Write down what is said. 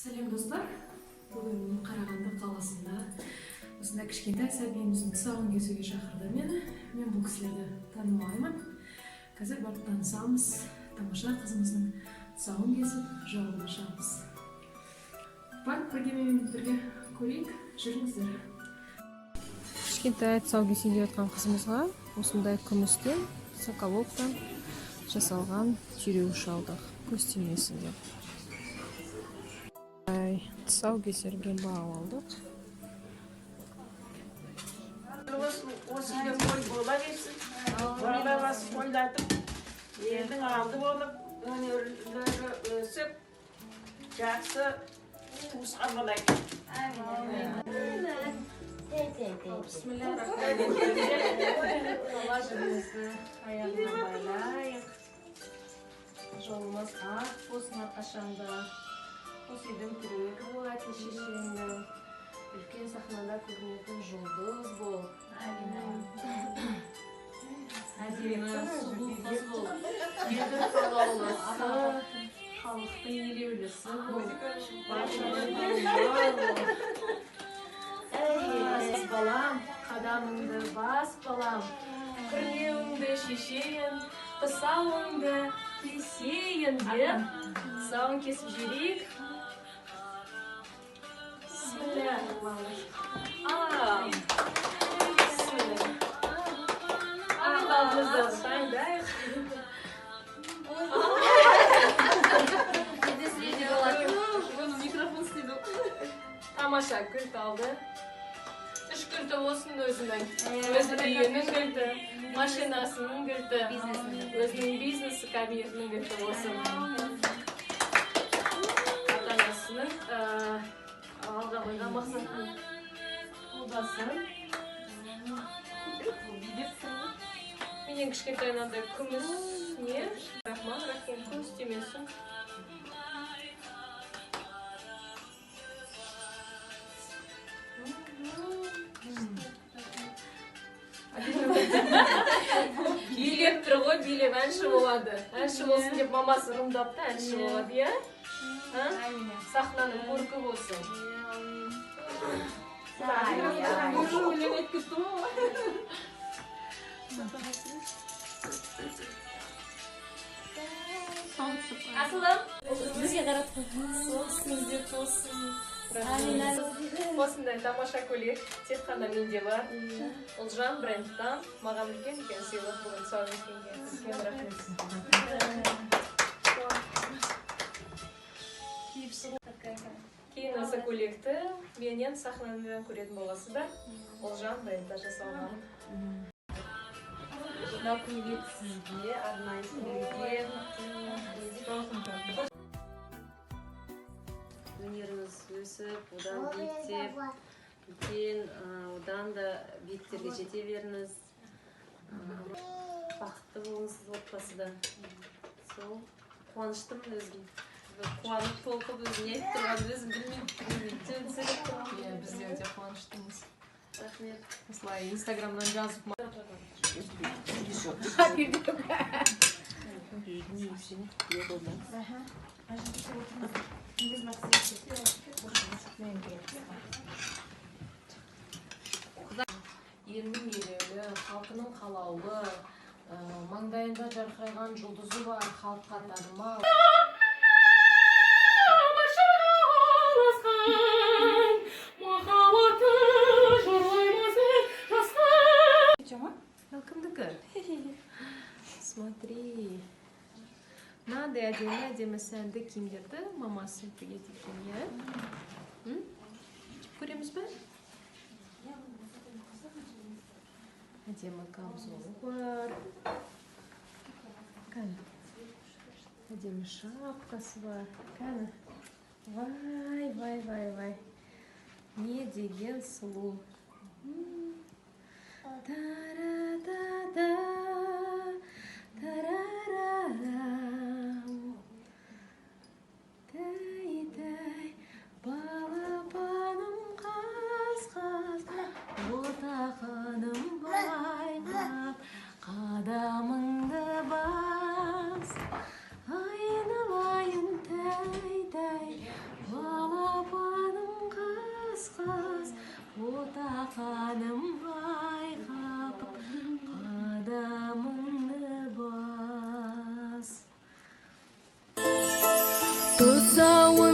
Сәлем, достар! Бүгін Қарағанды қаласында осындай кішкентай сәбиіміздің тұсауын кесуге шақырды мені. Мен бұл кісілерді танымаймын. Қазір барып танысамыз. Тамаша қызымыздың тұсауын кесіп, жолын ашамыз. Барып бірге, менімен бірге көрейік, жүріңіздер. Кішкентай тұсау кесейін деп жатқан қызымызға осындай күмістен, соколовтан жасалған түйреуіш алдық, көз тимесін деп. Ай, тұсау кесерге бау алдық. Осы үйде той бола берсін, бала басып тойлатып, елдің алды болып, өнерлері өсіп, жақсы туысқан болайық. Бисмилля. Бала жібімізді аяғына байлайық. Жолымыз ақ болсын әрқашанда. Осы үйдің тірегі бол, әке шешеңнің. Үлкен сахнада көрінетін жұлдыз бол. Әдемі, сұлу қыз бол. Елдің қалаулысы, халықтың елеулісі бол. Баршаға танымал бол. Бас, балам, қадамыңды бас, балам. Күрмеуіңді шешейін, тұсауыңды кесейін деп, тұсауын кесіп жіберейік. Бисмилля. А, бисмилля. Ал, алдымызды дайындайық. Микрофон істейді. Тамаша кілт алды. Үш кілті болсын өзінің. Өз үйінің кілті, машинасының кілті, өзінің бизнес кабинетінің кілті болсын. Ата анасының алға қойған мақсатын қолдасын. Менен кішкентай мынандай күміс не? Рахман рахим, көз тимесін. Билеп тұр ғой, билеп әнші болады. Әнші болсын деп мамасы ырымдапты, әнші болады, иә? А? Сахнаның көркі болсын. Өлең айтып кетті ғой. Асылым. Бізге қаратқан. Сол үстіңізде болсын. Осындай тамаша көйлек тек қана менде бар. Ұлжан брендтан маған үлкен үлкен сыйлық бүгін тұсауын кескенге. Үлкен рахмет. Кейін осы көйлекті менен сахнадан көретін боласыздар. Ұлжан брендта жасалған. Мынау көйлек сізге арнайы тігілген. Өнеріңіз өсіп, одан биіктеп, үлкен, одан да биіктерге жете беріңіз. Бақытты болыңыз отбасыда. Сол қуаныштымын өзім. Қуанып, толқып, өзім не айтып тұрғанымды өзім білмеймін. Сөйлеп тұрмын. Иә, біз де өте қуаныштымыз. Рахмет. Осылай инстаграмнан жазып. Елінің елеулі, халқының қалаулы, маңдайында жарқыраған жұлдызы бар, халыққа танымал. Мынау кімдікі? Смотри. Мынандай әдемі әдемі сәнді киімдерді мамасы тігеді екен, иә? М? Көреміз бе? Әдемі камзолы бар. Кәні. Әдемі шапкасы бар. Кәні. Вай, вай, вай, вай. Не деген сұлу. Та-ра-та-та, тарарарам. Тәй-тәй, балапаным қаз-қаз, ботақаным байқап, қадамыңды бас. Айналайын тәй-тәй, бала. Тұсауын.